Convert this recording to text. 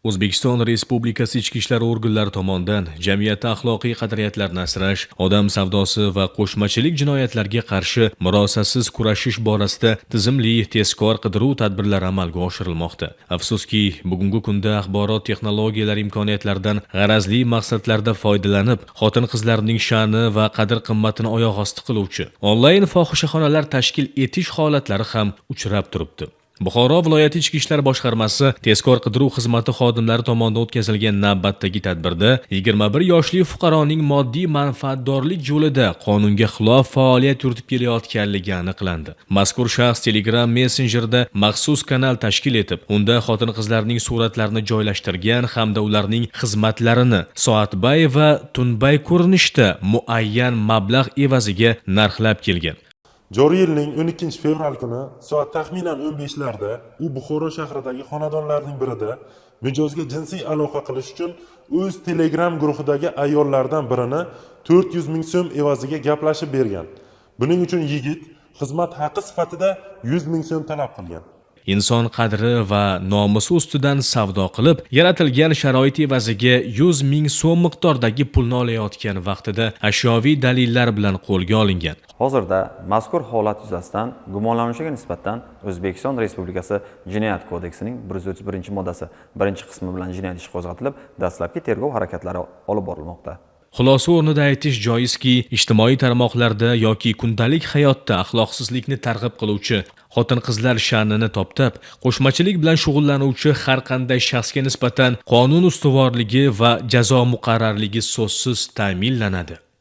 O'zbekiston Respublikasi ichki ishlar organlari tomonidan jamiyatda axloqiy qadriyatlarni asrash, odam savdosi va qo'shmachilik jinoyatlariga qarshi murosasiz kurashish borasida tizimli tezkor qidiruv tadbirlari amalga oshirilmoqda. Afsuski, bugungi kunda axborot texnologiyalari imkoniyatlaridan g'arazli maqsadlarda foydalanib, xotin-qizlarning sha'ni va qadr-qimmatini oyoq osti qiluvchi onlayn fohishaxonalar tashkil etish holatlari ham uchrab turibdi. Buxoro viloyati ichki ishlar boshqarmasi tezkor qidiruv xizmati xodimlari tomonidan o'tkazilgan navbatdagi tadbirda 21 yoshli fuqaroning moddiy manfaatdorlik yo'lida qonunga xilof faoliyat yuritib kelayotganligi aniqlandi. Mazkur shaxs Telegram messenjerida maxsus kanal tashkil etib, unda xotin-qizlarning suratlarini joylashtirgan hamda ularning xizmatlarini soatbay va tunbay ko'rinishda muayyan mablag' evaziga narxlab kelgan. Joriy yilning 12 fevral kuni soat taxminan 15 larda u Buxoro shahridagi xonadonlarning birida mijozga jinsiy aloqa qilish uchun o'z Telegram guruhidagi ayollardan birini 400 ming so'm evaziga gaplashib bergan. Buning uchun yigit xizmat haqi sifatida 100 ming so'm talab qilgan. Inson qadri va nomusi ustidan savdo qilib, yaratilgan sharoit evaziga 100 ming so'm miqdordagi pulni olayotgan vaqtida ashyoviy dalillar bilan qo'lga olingan. Hozirda mazkur holat yuzasidan gumonlanuvchiga nisbatan O'zbekiston Respublikasi Jinoyat kodeksining 131-moddasi birinchi qismi bilan jinoyat ishi qo'zg'atilib, dastlabki tergov harakatlari olib borilmoqda. Xulosa o'rnida aytish joizki, ijtimoiy tarmoqlarda yoki kundalik hayotda axloqsizlikni targ'ib qiluvchi, xotin-qizlar sha'nini toptab, qo'shmachilik bilan shug'ullanuvchi har qanday shaxsga nisbatan qonun ustuvorligi va jazo muqarrarligi so'zsiz ta'minlanadi.